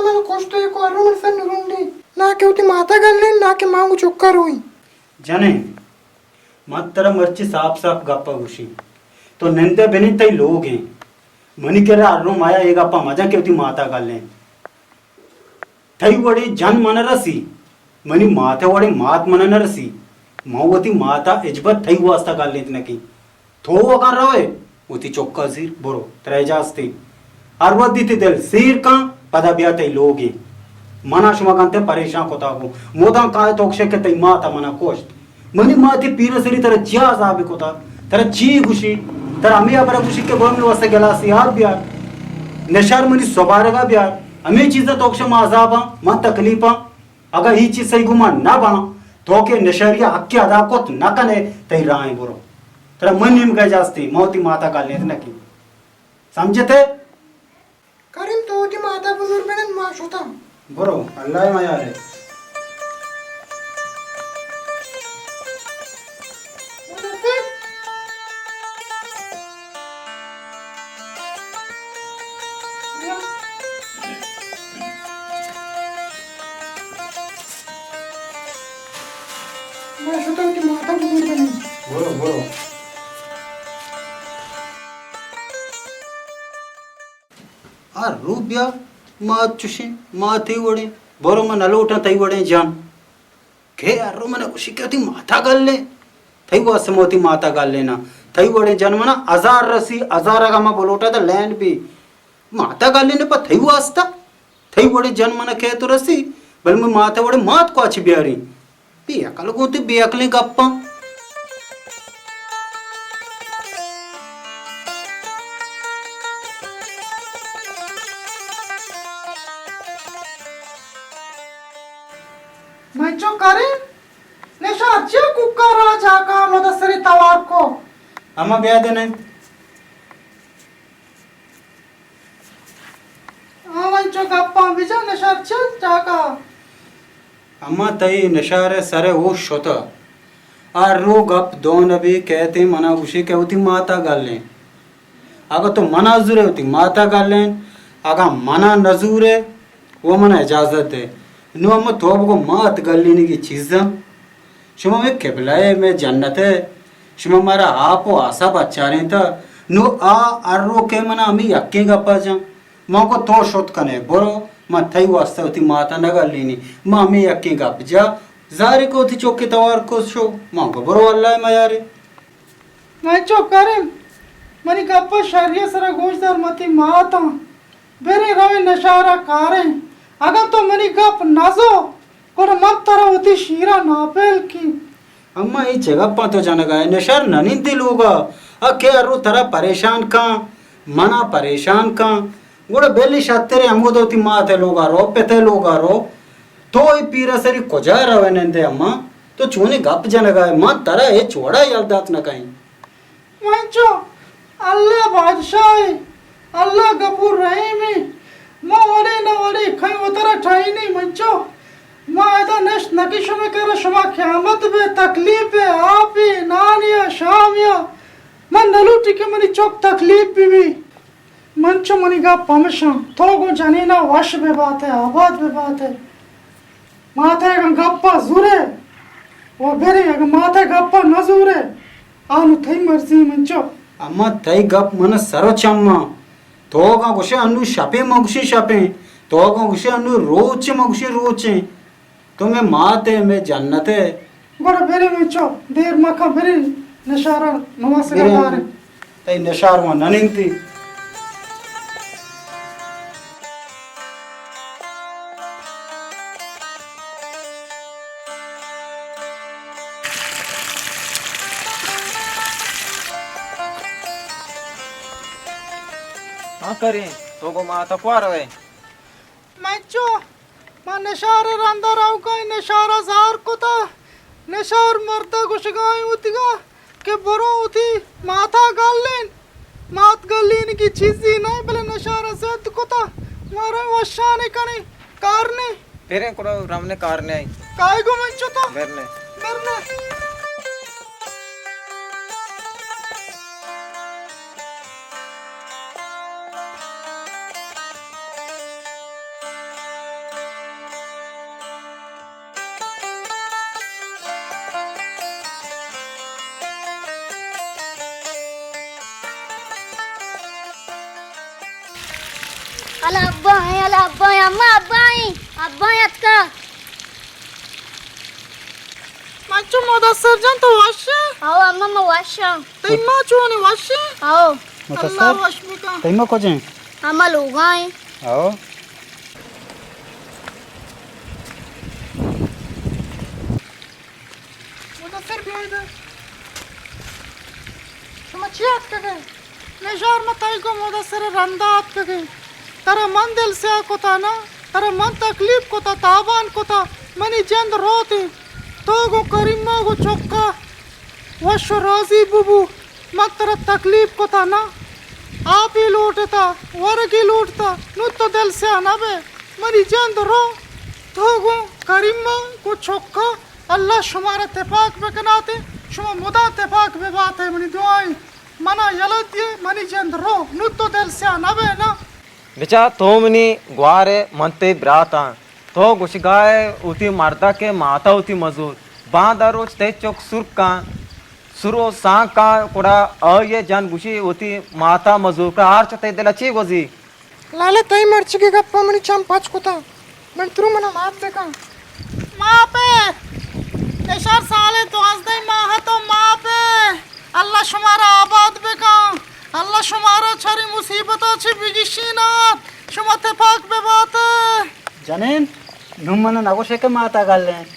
من کشت ءُ یک وارو من سر نرندی۔ نا کہ وتی ماتا گلیں، نا کہ مانگو چکا روئیں۔ جنیں، من ترا مرچی ساپ ساپ گپا گوشیں۔ تو نندے بنند تئی لوگ ایں۔ منی کرا ہر رو مایا اے گپا مجن کہ وتی ماتا گلیں۔ تئی وڑیں جن من رسی، منی مات ءِ وڑیں مات من نہ رسی۔ من وتی مات ءَ ہچبر تئی واسطہ گلینت نہ کیں۔ تو اگاں روئے، وتی چک ءَ زیر، برو، ترا اجازت ایں۔ ہر وھدی تئی دل سیر کن، پدا بیا تئی لوگ ءَ۔ من ءَ شما گنتے پریشان کتا گوں۔ مدام کائے تو گشے کہ تئی مات ءَ من ءَ کشت۔ منی ماتی پیرسری ترا چیا عذاب کتا؟ ترا چی گوشی؟ ترا ہمے ہبرا گوشی کہ برو منی واسطہ گلاسے آب بیار، نشار منی سبارگا بیار۔ ہمے چیزا تو گشے ما عذاباں، ما تکلیفاں۔ اگاں ہیچ چیز سہی گوں ما نہ باں، تو کہ نشاری حق ادا کت نہ کنے، تئی راہیں برو۔ ترا من نیمگا اجازت ایں، ما وتی ماتا گلینت نہ کیں۔ سمجھتے؟ کریم، تو وتی ماتا بزور بنند، ما شتاں۔ برو، اللہ ءِ میارے۔ ما شتاں وتی ماتا بزور بنند۔ برو، برو۔ آ رو بیا، مات چوشیں، مات تئی وڑیں، برو من نہ لوٹاں تئی وڑیں جن۔ کہ ہر رو من گوشی کہ وتی ماتا گلیں، تئی واسطہ من وتی ماتا گلیناں۔ تئی وڑیں جن منا ہزار رسی، ہزار اگاں ما بلوٹاں تو لین بی۔ ماتا گلیں پہ تئی واسطہ، تئی وڑیں جن منا کئیت ءُ رسی، بلے من مات ءِ وڑیں مات کواچی بیاریں؟ بے عقل گوں تئی بے عقلیں گپاں۔ منچو کریں، نشار چیا کوکا را چاکا مدسری توار کو؟ اما بیا دنے۔ آ، انچو گپاں بجن، نشار چہ چاکا۔ اما تئی نشار ءِ سر ءِ ہوش شتہ۔ ہر رو گپ دو نبی کئیت ایں، منا گوشی کہ وتی ماتا گلیں۔ اگاں تو منا زورے وتی ماتا گلیں، اگاں منا نزورے، و منا اجازت دے۔ نوں اما تو بگو مات گلینگی چیزاں۔ شما مئے قبلہ ئے، مئے جنت ئے، شما مارا آپ و آسا بچارینتہ۔ نوں آ ہر روکے منا ہمے یکیں گپا جاں۔ من گو تو شت کنے، برو، من تئی واسطہ وتی ماتا نہ گلینی۔ من ہمے یکیں گپ جا، زاری کو وتی چکے توار کو شو۔ من گو برو، اللہ ءِ میارے۔ من چو کریم، منی گپ ءَ شری ءِ سرا گوش دار، من تئی ماتاں۔ بریں رویں نشار ءَ کاریں۔ اگاں تو منی گپ نہ زو، گڑا من ترا وتی شیر ءَ ناپیل کیں۔ اما اے چہ گپاں تو جنگا ئے؟ نشار نہ نندی لوگا۔ آ کہ ہر رو ترا پریشان کاں، منا پریشان کاں۔ گڑا بلی شترے ہمودا وتی مات ءِ لوگا رو، پت ءِ لوگا رو۔ تو اے پیرا سری کجا روئے نندے اما؟ تو چونیں گپ جنگا ئے؟ من ترا ہچ وڑا یل دات نہ کئیں۔ منچو، اللہ بادشاہ اے، اللہ غفور رحیم اے۔ ما وڑے نہ وڑے کھیں وترا ٹھائینی منچو۔ ما ادا نشت نہ کہ شمے کرا شما قیامت بے، تکلیف بے، آپے، نانے ءَ، شامے ءَ۔ من نہ لوٹی کہ منی چک تکلیف بہ بی۔ منچو، منی گپ ہمشاں، تو گوں جنینا وش بہ بات ئے، آباد بہ بات ئے۔ مات ءِ اگاں گپ ءَ زورے و برے، اگاں مات ءِ گپ ءَ نہ زورے، آ نوں تئی مرضی منچو۔ اما تئی گپ من سر و چماں۔ تو اگاں گوشے انوں شپیں، من گوشیں شپیں۔ تو اگاں گوشے انوں روچیں، من گوشیں روچیں۔ تو مئے مات ئے، مئے جنت ئے۔ گڑا برے منچو، دیر مکن، برے نشارا نماسگا برے۔ دارے۔ تئی نشار وان ننندی۔ ہاں کریں، تو گو ماتا کوا روئے؟ منچو، ما نشار ءِ رندا روگا ایں، نشارا زار کتا۔ نشار مردا گوشگا ایں وتیگا کہ برو وتی ماتا گلین۔ مات گلینگی چیزی نہ، بلے نشارا زد کتا۔ ما رویں وشانے کنیں، کار نے۔ پھریں کرو، رمنے کار نے آئی۔ کائے گو منچو تو؟ برنے۔ برنے۔ الا ابا ایں، الا ابا ایں، اما ابا ایں، ابا ایں اتکا۔ من چو مدثر جان تو وش ئے؟ او اما، من وش آں۔ تئی ماں چون ایں، وش ئے؟ او۔ مدثر، اللہ وش بکن۔ تئی ماں کجا ایں؟ اما لوگا ایں۔ او۔ مدثر بیا ادا۔ شما چی آتکگ ئے؟ نشار، ما تئی گوں مدثر ءِ رندا آتکگیں۔ ترا من دل سیاہ کتا نا، ترا من تکلیف کتا، تابان کتا، منی جند روت انت۔ تو گوں کریمہ گوں چکا وش و راضی ببو، من ترا تکلیف کتا نا، آپی لوٹتا، ورگی لوٹتا، نوں تو دل سیاہ نہ بے، منی جند رو، تو گوں کریمہ گوں چکا اللہ شمارا تپاک بکناتے، شما مدام تپاک بباتے، منی دعائیں۔ منا یلہ دیے، منی جند رو، نوں تو دل سیاہ نہ بے نا۔ بچا تو منی گوار ئے، من تئی برات آں۔ تو گوشگا ئے وتی مردک ءِ ماتا وتی مزور۔ باندا روچ تئی چک سرکاں، سر و سانکاں، گڑا آئی ءِ جند گوشی وتی ماتا مزور کن، ہرچ تئی دل ءَ چی گوزی؟ لالا، تئی مرچیگیں گپاں منی چم پچ کتاں۔ من ترو، منا معاف بکن۔ معاف ئے؟ نشار، سال دوازدہ ماہ تو معاف ئے۔ اللہ شمارا آباد بکن۔ اللہ شمارا چری مصیبتا چی بگشینات۔ شما تپاک ببات۔ جنین، نوں من نگوشے کہ ماتا گلیں۔